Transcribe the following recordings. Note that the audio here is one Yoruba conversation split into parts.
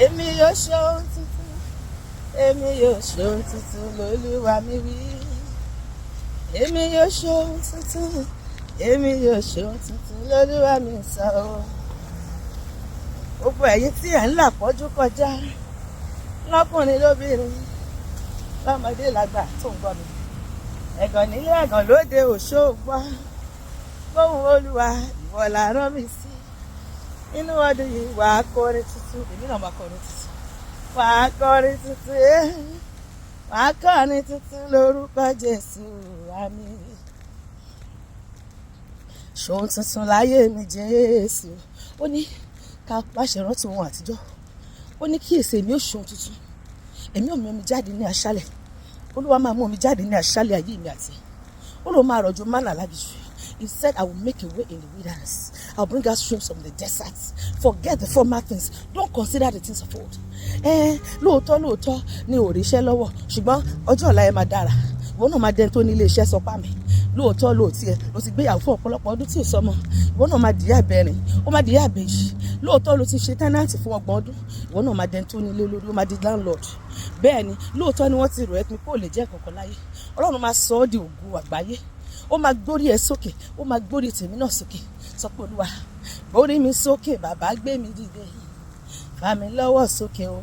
Èmi yóò ṣe ohun tuntun, èmi yóò ṣe ohun tuntun lÓlúwa mi wí. Èmi yóò ṣe ohun tuntun, èmi yóò ṣe ohun tuntun lÓlúwa mi sọ o. Gbogbo ẹ̀yin tí ẹ̀ ń là pọ́jú kọjá, lọ́kùnrin lóbìnrin, lọ́mọdé lágbà tó ń gbọ́ mi. Ẹ̀gàn nílé, ẹ̀gàn lóde, òṣó gbọ́. Gbóhùn Olúwa, ìwọ la rán mi sí. Inú ọdún yìí, wà á kọrin tuntun, èmi náà máa kọrin tuntun. Wà á kọrin tuntun, wà á kọrin tuntun lórúkọ Jésù, àmín. Ṣòun tuntun láyé mi, Jésù. Ó ní ká má ṣe rántí ohun àtijọ́. Ó ní kíyèsí, èmi ó ṣe ohun tuntun. Èmi ò mú omi jáde ní aṣálẹ̀. Olúwa máa mú omi jáde ní aṣálẹ̀ ayé mi àti. Ó lóun máa rọ̀jò mánà láginjù. He said, "I will make a way in the wilderness. I will bring out streams from the desert." Forget the former things. Don't consider the things of old. Lóòótọ́ lóòótọ́ ni ò ríṣẹ́ lọ́wọ́, ṣùgbọ́n ọjọ́ ọ̀la ẹ máa dára. Ìwọ náà máa dẹni tó ní ilé iṣẹ́, sọ pa mi. Lóòótọ́ lóòótí ẹ ló ti gbéyàwó fún ọ̀pọ̀lọpọ̀ ọdún tí ò sọmọ. Ìwọ náà máa dìyà bẹ̀rìn, ó máa dìyà bẹ̀jì. Lóòótọ́ ló ti ṣe tenant fún 30 ọdún. Ìwọ náà máa dẹni tó ní ilé lórí, ó máa di landlord. Bẹ́ẹ̀ni, lóòótọ́ ni wọ́n ti rò ẹ́ pin kó lè jẹ́ kankan láyé. Ọlọ́run máa sọ ọ́ di ògo àgbáyé. Ó máa gbórí ẹ sókè, ó máa gbórí tèmi náà sókè. Sọ pé, "Olúwa, gbórí mi sókè, bàbá, gbé mi dìde, fà mí lọ́wọ́ sókè o,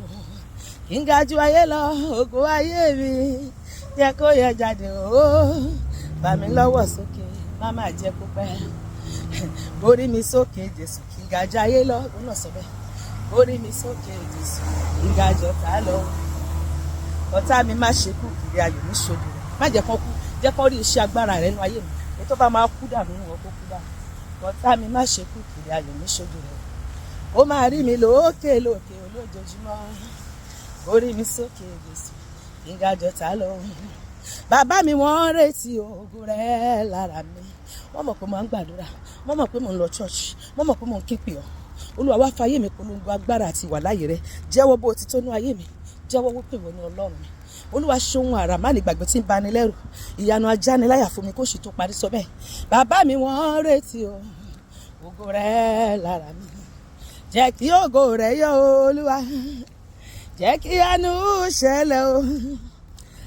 kí n ga ju ayé lọ, ògo ayé mi jẹ́ kó yẹ jáde o, fà mí lọ́wọ́ sókè, má má jẹ́ kó pẹ́, gbórí mi sókè, Jésù, kí n ga ju ayé lọ." Òun náà sọ bẹ́ẹ̀, "Gbórí mi sókè, Jésù, kí n ga ju ọ̀tá lọ. Ọ̀tá mi má ṣe kú kiri, ayọ̀ mi ṣojú rẹ̀, má jẹ́ kó kú, jẹ́ kó rí iṣẹ́ agbára rẹ̀ nínú ayé mi. Èyí tó bá máa kú dànù nínú wọn, kó kú dànù. Ọ̀tá mi má ṣe kú kiri, ayọ̀ mi ṣojú rẹ̀, ó máa rí mi lókè lókè olójoojúmọ́. Orí mi sókè, Jésù, kí n ga jọ̀tá lọ. Bàbá mi, wọ́n retí ògo rẹ̀ lára mi. Wọ́n mọ̀ pé mo máa ń gbàdúrà, wọ́n mọ̀ pé mo ń lọ church, wọ́n mọ̀ pé mo ń ké pè ọ́. Olúwa, wá fayé mi polongo agbára àti ìwàláyé rẹ. Jẹ́wọ́ bó ti tó ní ayé mi. Jẹ́wọ́ wípé ìwọ ni Ọlọ́run mi. Olúwa, ṣe ohun àrà má ní gbàgbé tí ń bani lẹ́rù, ìyanu ajániláyà fún mi kó sì tó parí." Sọ bẹ́ẹ̀. Bàbá mi, wọ́n retí o ògo rẹ lára mi. Jẹ́ kí ògo rẹ yọ, Olúwa. Jẹ́ kí àánú ṣẹlẹ̀ o.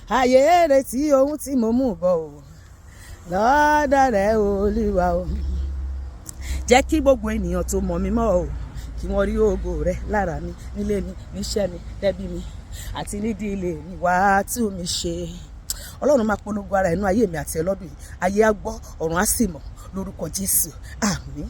Ayé retí ohun tí mo mú bọ̀ o lọ́dọ̀ rẹ, Olúwa o. Jẹ́ kí gbogbo ènìyàn tó mọ̀ mí mọ́ o, kí wọ́n rí ògo rẹ lára mi, nílé mi, níṣẹ́ mi, lẹ́bí mi àti nídìí ilé mi. Wá tú mi ṣe. Ọlọ́run máa polongo ara ẹnu ayé mi àti ẹ lọ́dún yìí. Ayé á gbọ́, ọ̀run á sì mọ̀ lórúkọ Jésù, àmín.